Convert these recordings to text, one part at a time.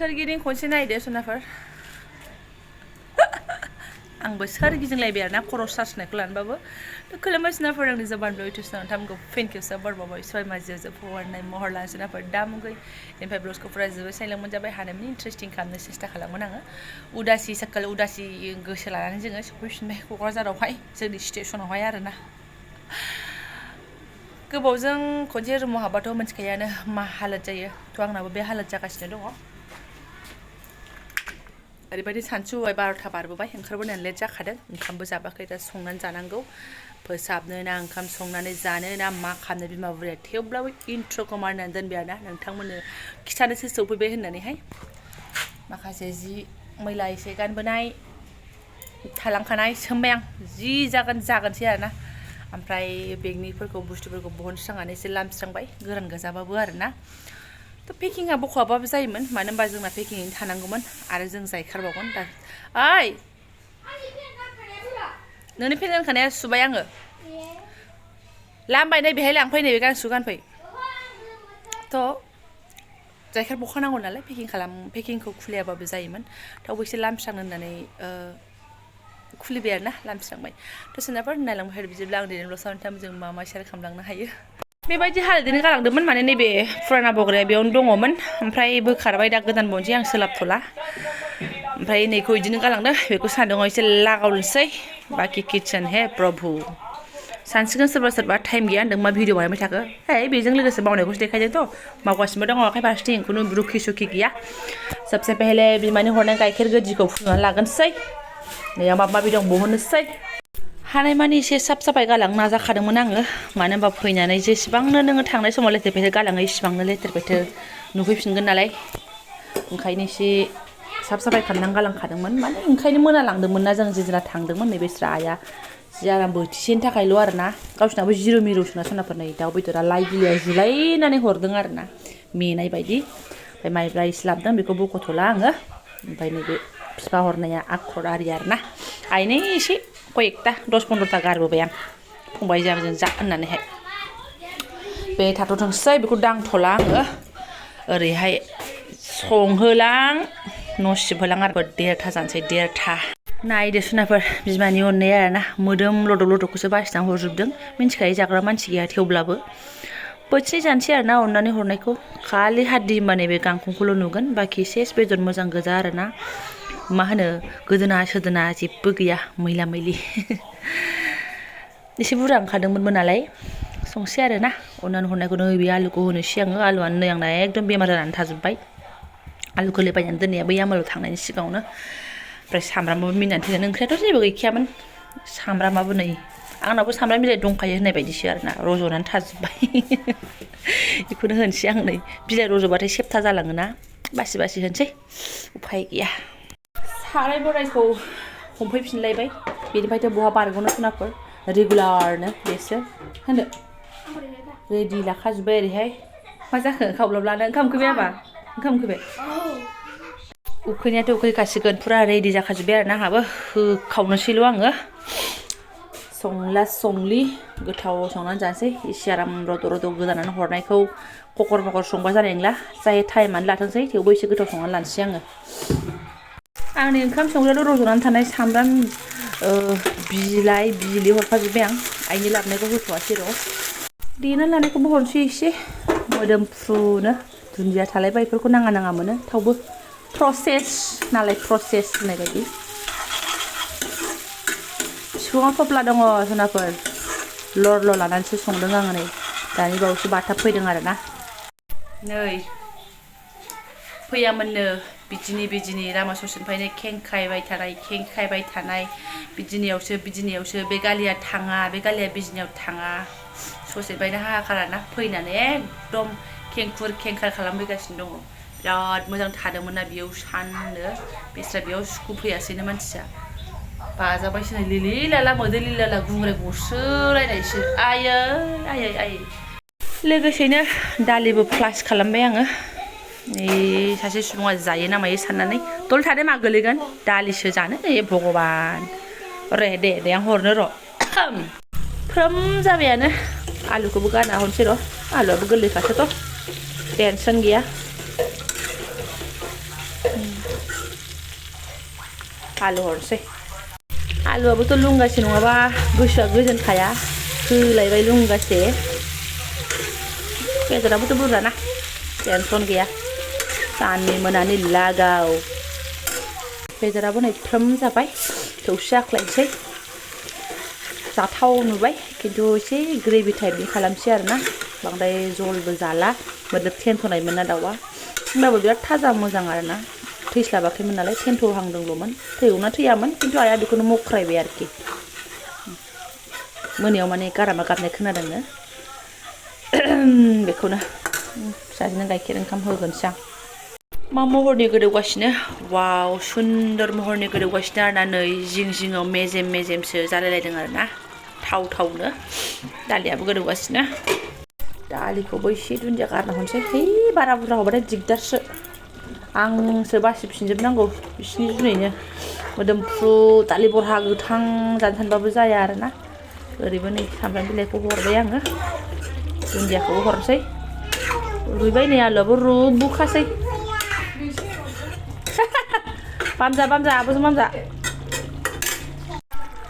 सोरगिदिं खनसे नायदो सोनाफोर आंबो सोरगिदिंलायबाय आरोना खर' सार्सनायखौ लानोबाबो खुलुमबाय सोनाफोर आंनि जबानब्लग इउटुब चेनेल थामखौ फिनखेबसे बरबावबाय सय माजियाव फरायनाय महर लानो सोनाफोर दा मुगै इनिफ्राय ब्लग्सखौ फरायजोबबाय साइलांमोन जाबाय हानायमानि इन्टारेस्टिं खालामनो सेस्था खालामोन आङो उदासि साकाल उदासि गोसो लानानै जोङो सफैफिनबाय क'क्राझारावहाय जोंनि स्टेसनावहाय आरोना गोबावजों खनसे रुमाव हाबबाथ' मिथिखायानो मा हालोद जायो थ' आंनाबो बे हालोद जागासिनो दङ ओरैबायदि सानसुबाय 12टा बारबोबाय ओंखारबोनानै लेट जाखादों ओंखामबो जाबाखै दा संनानै जानांगौ फोसाबनो ना ओंखाम संनानै जानो ना मा खालामनो बिमा बुरैया थेवब्लाबो इन्ट्र'खौ मारिनानै दोनबाय आरोना नोंथांमोननो खिथानोसो सौफैबाय होननानैहाय माखासे जि मैला एसे गानबोनाय थालांखानाय सोमबाय आं जि जागोनसै आरोना ओमफ्राय बेगनिफोरखौ बुस्थुफोरखौ बहनस्रांनानै एसे लामस्रांबाय गोरान गोजाबाबो आरोना थ' पेकिंआ बख'आबाबो जायोमोन मानो होनबा जोंना पेकिंयैनो थानांगौमोन आरो जों जायखारबावगोन दा ओइ नोंनि फेन गानखानाया सुबाय आङो लामबाय नै बेहाय लांफै नैबे गांसु गानफै थ' जायखार बखानांगौ नालाय पेकिंखौ खुलियाबाबो जायोमोन थेवबो एसे लामस्रांनो होननानै खुलिबाय आरोना लामस्रांबाय थ' सोनाफोर नायलांबाय बिदिब्ला आं दिनै ब्लग सावन्टाम जों मा मा शेयार खालामलांनो हायो बेबायदि हालोदैनो गालांदोंमोन माने नैबे फुराना बग्राया बेयावनो दङमोन ओमफ्राय बोखारबाय दा गोदान बनसै आं सोलाबथ'ला ओमफ्राय नैखौ बिदिनो गालांदों बेखौ सान्दुङाव एसे लागावनोसै बाखि किटचेन हे प्रभु सानसिगोन सोरबा टाइम गैया होनदों मा भिडिअ बानायबाय थाखो है बेजों लोगोसे मावनायखौसो देखायदोंथ' मावगासिनो दङ आखाइ फारसेथिं खुनु रुखि सुखि गैया सबसे पहले बिमानि हरनाय गाइखेर गोदिखौ फुदुंनानै लागोनसै नैयाव माबा माबि दं बहननोसै हानायमानि एसे साफ साफाय गालांनो नाजाखादोंमोन आङो मानो होनबा फैनानै जेसेबांनो नोङो थांनाय समाव लेथेर फेथेर गालाङो इसिबांनो लेथेर फेथेर नुफैफिनगोन नालाय ओंखायनो एसे साफ साफाय खालामनानै गालांखादोंमोन माने ओंखायनो मोनालांदोंमोन ना जों जेदिना थांदोंमोन नैबे स्रा आइया जि आराम बोथिसेनि थाखायल' आरोना गावसिनाबो जिरु मिरु सोना नै दाउ बेदरा लाइ बिलाइयाव जुलायनानै हरदों आरोना मेनाय बायदि ओमफ्राय माइब्रा एसे लाबोदों बेखौ बख'थ'ला आङो ओमफ्राय नैबे बिफा हरनाया आखर आरि आरोना आइनो एसे कयेकथा 10-15टा गारबोबाय आं फंबाय जों जा होननानैहाय बे थाथ'थोंसै बेखौ दांथ'ला आङो ओरैहाय संहोलां न' सिबहोलां आरो 1.5 जानोसै 1.5 नायदो सुनाफोर बिमानि अननाया आरोना मोदोम लदब लदबखौसो बासिनानै हरजोबदों मिन्थिखायो जाग्रा मानसि गैया थेवब्लाबो बोथिनै जानोसै आरोना अननानै हरनायखौ खालि हाद्दि होनबा नैबे गांखंखौल' नुगोन बाखि सेस बेदर मोजां गोजा आरोना मा होनो गोदोना सोदोना जेबो गैया मैला मैलि एसे बुरजा ओंखारदोंमोनबो नालाय संसै आरोना अननानै हरनायखौनो बे आलुखौ होनोसै आङो आलुआनो नै आंना एकदम बेमार जानानै थाजोब्बाय आलु गोरलै बायनानै दोननाया बै आमोलाव थांनायनि सिगाङावनो ओमफ्राय सामब्रामाबो मिनानै थैदों ओंख्रियाथ' जेबो गैखायामोन सामब्रामाबो नै आंनावबो सामब्राम बिलाइ दंखायो होननाय बायदिसो आरोना रज'नानै थाजोब्बाय बेखौनो होनोसै आं नै बिलाइ रज'बाथाय सेबथा जालाङोना बासि बासि होनोसै उफाय गैया साराय बोरायखौ हमफैफिनलायबाय बेनिफ्रायथ' बहा बारग'नो सोनाफोर रेगुलारनो बेसो होनो रेडि लाखाजोब्बाय ओरैहाय मा जाखो खावब्लाब्लानो ओंखाम उखैबाय आबा ओंखाम उखैबाय उखैनायाथ' उखैखासिगोन फुरा रेडि जाखाजोब्बाय आरोना आंहाबो होखावनोसैल' आङो संला संलि गोथाव संनानै जानोसै एसे आराम रद' रद' गोदानानै हरनायखौ खकर मकर संबा जानाय नंला जाय टाइमानो लाथोंसै थेवबो एसे गोथाव संनानै लानोसै आङो आंनि ओंखाम संग्रायाव रज'नानै थानाय सामब्राम बिलाइ बिलि हरफाजोब्बाय आं आइनि लाबोनायखौ होथ'वासै र' देनानै लानायखौबो हरनोसै एसे मोदोमफ्रुनो दुन्दिया थालायबा बेफोरखौ नाङा मोनो थेवबो प्रसेस नालाय प्रसेस होननाय बायदि सिफुङाव थफ्ला दङ जुनाफोर लर लानानैसो संदों आङो नै दानि बावैसो बाथाब फैदों आरोना नै फैयामोननो बिजिनि लामा ससेनिफ्रायनो खेंखायबाय थानाय बिजिनियावसो बे गालिया थाङा बे गालिया बिजिनियाव थाङा ससेनिफ्रायनो हाहाखाराना फैनानै एकदम खेंखुर खेंखार खालामफैगासिनो दङ बिराद मोजां थादोंमोन ना बेयाव साननो बेस्रा बेयाव सुखु फैयासैनो मानसिया बाजाबायसो नै लिलि लाला मोदै लिलाला गुंग्राय गसोलायनायसो आयै लोगोसेनो दालिबो फ्लास खालामबाय आङो सासे सुबुङा जायो ना मायो साननानै दल थादो मा गोलैगोन दालिसो जानो भगबान दे आं हरनो र' फ्रोम जाबायानो आलुखौबो गारना हरनोसै र' आलुआबो गोरलैखासोथ' टेनसन गैया आलु हरनोसै आलुआबोथ' लुंगासे नङाबा गोसोआ गोजोनखाया होलायबाय लुंगासे बेदराबोथ' बुरजाना टेनसन गैया साननै मोनानि लागाव बेदराबो नै फ्रोम जाबाय थौसि आख्लायनोसै जाथाव नुबाय खिन्थु एसे ग्रेभि टाइपनि खालामसै आरोना बांद्राय जलबो जाला मोदोम थेन्थ'नायमोन ना दाउआ होमबाबो बिराद थाजा मोजां आरोना थैस्लाबाखैमोन नालाय थेन्थ'हांदोंल'मोन थैगौना थैयामोन खिन्थु आइया बेखौनो मख्रायबाय आरोखि मोनायाव माने गारामा गाबनाय खोनादोंनो बेखौनो फिसाजोनो गाइखेर ओंखाम होगोनसै आं मा महरनि गोदौगासिनो वाव सुन्दर महरनि गोदौगासिनो आरोना नै जिं जिङाव मेजेम मेजेमसो जालायलायदों आरोना थाव थावनो दालियाबो गोदौगासिनो दालिखौबो एसे दुन्दिया गारना हरनोसै है बारा बुरजा हरबाथाय दिगदारसो आंसो बासिफिनजोबनांगौ बिसिनि जुनैनो मोदोमफ्रु दालि बरहा गोथां जानो सानबाबो जाया आरोना ओरैबो नै सामब्राम बिलाइखौ हरबाय आङो दुन्दियाखौबो हरनोसै रुइबाय नै आलुआबो रुबुखासै बामजा बामजा आब'जों बामजा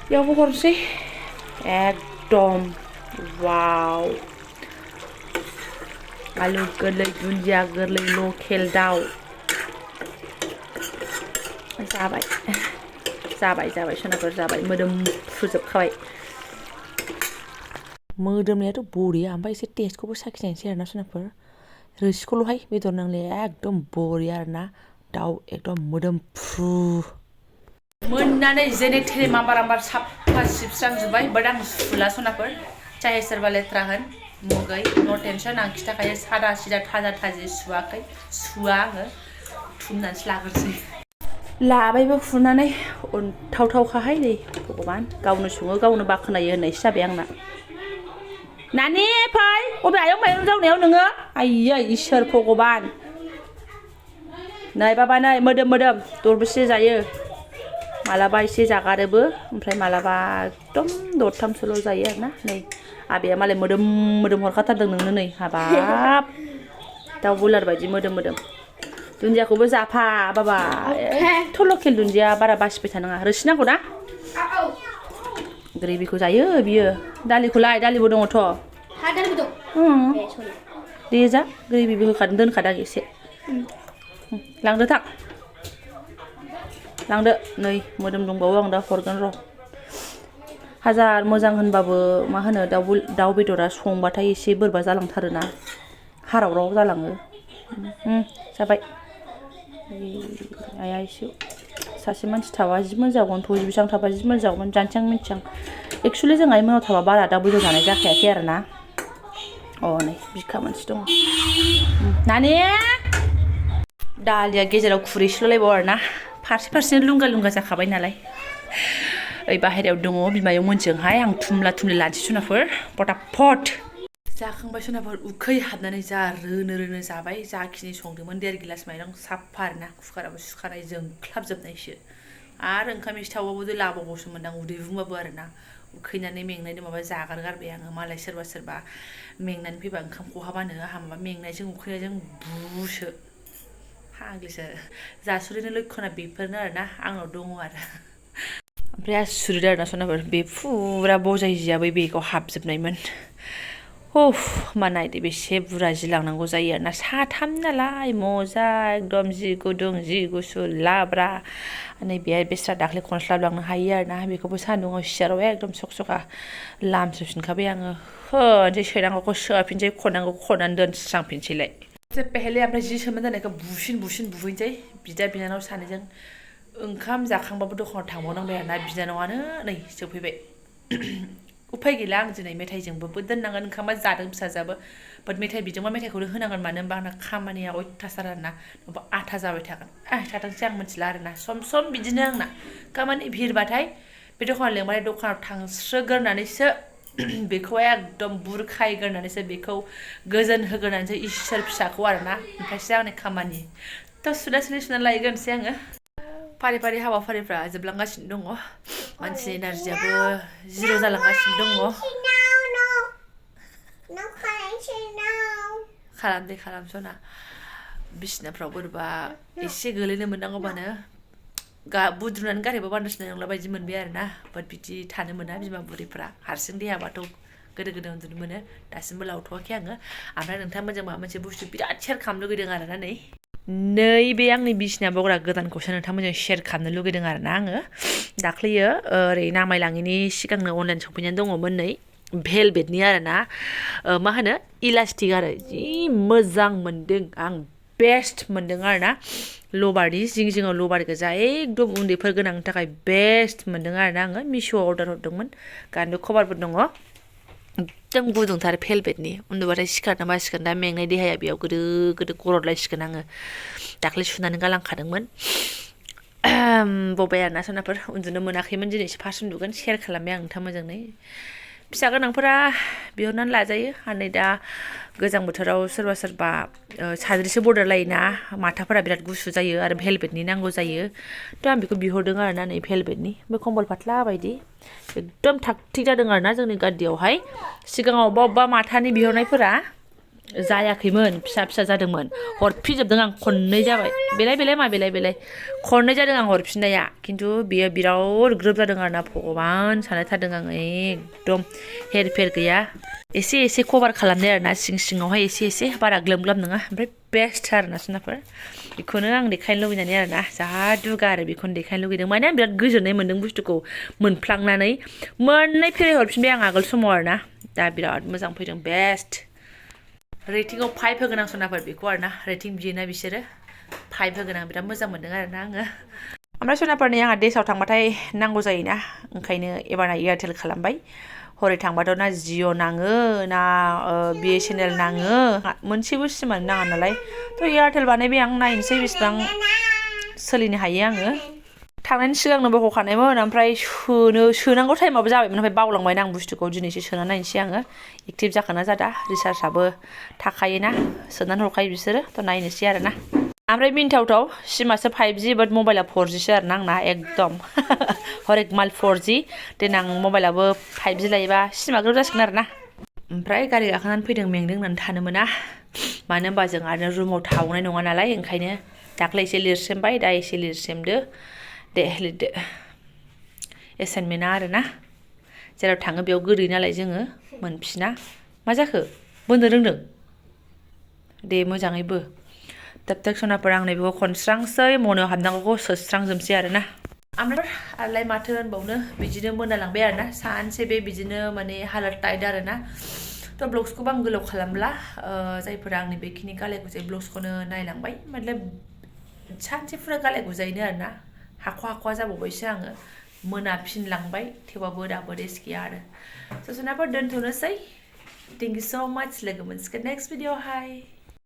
बेयावबो हरनोसै एकदम वाव आलु गोरलै दुन्दिया गोरलै लकेल दाउ जाबाय जाबाय जाबाय सोनाफोर जाबाय मोदोमफ्रुजोबखाबाय मोदोमनायाथ' बरिया ओमफ्राय एसे टेस्टखौबो साखिनायनोसै आरोना सोनाफोर रोसिखौल'हाय बेदर नांलाया एकदम बरिया आरोना दाउ एकदम मोदोमफ्रु मोननानै जेने थेने माबार साफा सिबस्रांजोब्बाय बाट आं सुला सनाफोर चाहे सोरबा लेथ्रा होन मुगै नो टेनसन आं खिथाखायो सादा सिदा थाजा थाजि सुवाखै सुवा आङो थुमनानैसो लाग्रोसै लाबायबो फुनानै उनथावथावखाहाय नै भगबान गावनो सङो गावनो बाख्नायो होननायसो जाबाय आंना नानि फै अबे आयं माइरं जावनायाव नोङो आइयै इसोर भगबान नै बाबा नै मोदोम दरबेसे जायो मालाबा एसे जागारोबो ओमफ्राय मालाबा एकदम दरथामसोल' जायो आरोना नै आबैया मालाय मोदोम हरखाथारदों नोंनो नै हाबाब दाउ बयलार बायदि मोदोम दुन्दियाखौबो जाफा बाबा एथ' लकेल दुन्दिया बारा बासिबाय थानाङा रोसि नांगौ ना ग्रेभिखौ जायो बियो दालिखौलाय दालिबो दङथ' दालिबो दं दे जा ग्रेभिबो होखादों दोनखादां एसे लांदो थां लांदो नै मोदोम दंबावो आं दा हरगोन र' हाजार मोजां होनबाबो मा होनो दाउ बेदरा संबाथाय एसे बोरैबा जालांथारोना हाराव जालाङो जाबाय आइया एसे सासे मानसि थाबा जि मोजांमोन थ'जि बेसेबां थाबा जि मोजांमोन जानोसै आं मिथियां एक्सुवेलि जों आइ मोनाव थाबा बारा दाउ बेदर जानाय जाखायाखै आरोना अ नै बिखा मोनसे दङ नानि दालिया गेजेराव खुरैसेल'लायबाव आरोना फारसे लुंगा जाखाबाय नालाय ओइ बाहेरायाव दङ बिमायं मोनजोंहाय आं थुमला लानोसै सोनाफोर फटाफट जाखांबाय सोनाफोर उखै हाबनानै जा रोनो जाबाय जाखिनि संदोंमोन 1.5 गिलास माइरं साफा आरोना कुकाराबो सुखानाय जोंख्लाबजोबनायसो आरो ओंखाम एसे थाबावबो लाबावगौसो मोनदां उदै बुंबाबो आरोना उखैनानै मेंनायनि माबा जागारगारबाय आङो मालाय सोरबा मेंनानै फैबा ओंखाम खहाबानो आंहा माबा मेंनायजों उखैनायजों बुसो फाग्लिसो जासुरिनो लक्षणा बेफोरनो आरोना आंनाव दङ आरो ओमफ्राय आसुरिद आरोना सनाफोर बे फुरा बजाय जिया बै बेगाव हाबजोबनायमोन मा नायदो बेसे बुरजा जि लांनांगौ जायो आरोना साथाम नालाय मजा एकदम जि गुदुं जि गुसु लाब्रा नै बेहाय बेस्रा दाख्लै खनस्लाबलांनो हायो आरोना बेखौबो सान्दुङाव सियाराव एकदम सखा लामस्रोफिनखाबाय आङो होनसै सोनांगौखौ सोफिनसै खननांगौखौ खननानै दोनस्रांफिनसैलाय पेहेले ओमफ्राय जि सोमोन जानायखौ बुसिन बुहैनोसै बिदा बिनानाव सानैजों ओंखाम जाखांबाबो दखानाव थांबावनांबाय आरोना बिनानावानो नै सफैबाय उफाय गैला आं दिनै मेथाइजोंबो दोननांगोन ओंखामा जादों फिसाजोआबो बाट मेथाइ बिदोंबा मेथाइखौनो होनांगोन मानो होनबा आंना खामानिया अयथासार आरोना नङाबा आथा जाबाय थागोन थाथोंसै आं मिथिला आरोना सम बिदिनो आंना खामानि भिरबाथाय बे दखानाव लेंबाथाय दखानाव थांस्रोगोरनानैसो बेखौ एकदम बुरखायगोरनानैसो बेखौ गोजोन होगोरनानैसो इसोर फिसाखौ आरोना ओमफ्रायसो आंनि खामानि सुना लायगोरनोसै आङो फारि हाबाफारिफ्रा जोबलांगासिनो दङ मानसिनि एनार्जियाबो जिर' जालांगासिनो दङ खालाम सना बिसिनाफ्राव बोरैबा एसे गोलैनो मोननांगौबानो बुद्रुनानै गारहैबा बान्दारसिनाय नंला बायदि मोनबाय आरोना बाट बिदि थानो मोना बिमा बुरैफ्रा हारसिं देहाबाथ' गोदो गोदो उन्दुनो मोनो दासिमबो लावथ'वाखै आङो ओमफ्राय नोंथांमोनजों माबा मोनसे बुस्थु बिराद शेयार खालामनो लुगैदों आरोना नैबे आंनि बिसिना बग्रा गोदानखौसो नोंथांमोनजों शेयार खालामनो लुगैदों आरोना आङो दाख्लैयो ओरै नामायलाङिनि सिगांनो अनलाइन सफैनानै दङमोन नै भेलभेटनि आरोना मा होनो इलास्टिक आरो जि मोजां मोनदों आं बेस्ट मोनदों आरोना लबारनि जिं जिङाव लबार गोजा एकदम उन्दैफोर गोनांनि थाखाय बेस्ट मोनदों आरोना आङो मिश'आव अर्डार हरदोंमोन गान्दु कभारबो दङ एकदम गुदुंथार भेलभेटनि उन्दुबाथाय सिखारनो बासिगोन दा मेंनाय देहाया बेयाव गोदो गोदो गरदलायसिगोन आङो दाख्लै सुनानै गालांखादोंमोन बबाय आरोना सनाफोर उन्दुनो मोनाखैमोन दिनैसो फार्स्ट उन्दुगोन शेयार खालामबाय आं नोंथांमोनजों फिसा गोनांफोरा बिहरनानै लाजायो आरो नै दा गोजां बोथोराव सोरबा सोरबा साद्रिसो बर्डार लायोना माथाफोरा बिराद गुसु जायो आरो भेलभेटनि नांगौ जायो थ' आं बेखौ बिहरदों आरोना नै भेलभेटनि बे कम्बल पातला बायदि एकदम थाग थिग जादों आरोना जोंनि गाद्दियावहाय सिगाङाव अबेबा माथानि बिहरनायफोरा जायाखैमोन फिसा फिसा जादोंमोन हरफिनजोबदों आं खननै जाबाय बेलाय खननै जादों आं हरफिननाया खिन्थु बेयो बिराद ग्रोब जादों आरोना भगबान सानलायथारदों आङो एकदम हेर फेर गैया एसे एसे कभार खालामनाय आरोना सिं सिङावहाय एसे बारा ग्लोम ग्लोम नङा ओमफ्राय बेस्ट आरोना सनाफोर बेखौनो आं देखायनो लुबैनानै आरोना जा दुगा आरो बेखौनो देखायनो लुगैदों माने आं बिराद गोजोननाय मोन्दों बुस्थुखौ मोनफ्लांनानै मोननै फेरे हरफिनबाय आं आगोल समाव आरोना दा बिराद मोजां फैदों बेस्ट रेटिंआव 5 होगोन आं सनाफोर बेखौ आरोना रेटिं बियोना बिसोरो 5 होगोन आं बिराद मोजां मोन्दों आरोना आङो ओमफ्राय सनाफोरनि आंहा देशआव थांबाथाय नांगौ जायोना ओंखायनो एबारना एयारटेल खालामबाय हरै थांबाथ' ना जिअ नाङो ना BSNL नाङो मोनसेबो सिमानो नाङा नालाय थ' एयारटेल बानायबाय आं नायनोसै बेसेबां सोलिनो हायो आङो थांनायनि सिगांनो बख'खानायमोन ओमफ्राय सोनांगौ टाइमाबो जाबायमोन ओमफ्राय बावलांबायना आं बुस्थुखौ दिनैसो सोना नायनोसै आङो एक्टिभ जाखोना जादा रिसार्जआबो थाखायोना सोनानै हरखायो बिसोरो थ' नायनोसै आरोना ओमफ्राय मिन्थावथाव सिमासो 5G बाट मबाइला 4Gसो आरोना आंना एकदम हरेक माल 4G देनां मबाइलाबो 5G लायोबा सिमा ग्रोब जासिगोन आरोना ओमफ्राय गारि गाखोनानै फैदों मेंदों होननानै थानो मोना मानो होनबा जों आरो रुमाव थावनाय नङा नालाय ओंखायनो दाख्लै एसे लिरसोमबाय दा एसे लिरसोमदो दे लिरदो एसाइनमेन्टआ आरोना जेराव थाङो बेयाव गोदै नालाय जोङो मोनफिना मा जाखो बोनो रोंदों दे मोजाङैबो दाब सनाफोर आं नैबेखौ खनस्रांसै मनायाव हाबनांगौखौ सोस्रांजोबसै आरोना ओमफ्राय आरोलाय माथो होनबावनो बिदिनो मोनालांबाय आरोना सानसे बिदिनो माने हालाद टाइट आरोना थ' ब्लग्सखौबो आं गोलाव खालामला जायफोरा आंनि बेखिनि गाले गुजाय ब्लग्सखौनो नायलांबाय मतलब सानसे फुरा गाले गुजायैनो आरोना हाख'वा जाबावबायसो आङो मोनाफिनलांबाय थेवबाबो दाबो रेस्ट गैया आरो सनाफोर दोनथ'नोसै थेंक इउ स' माच लोगो मोनसिगोन नेक्स्ट भिडिअ'आवहाय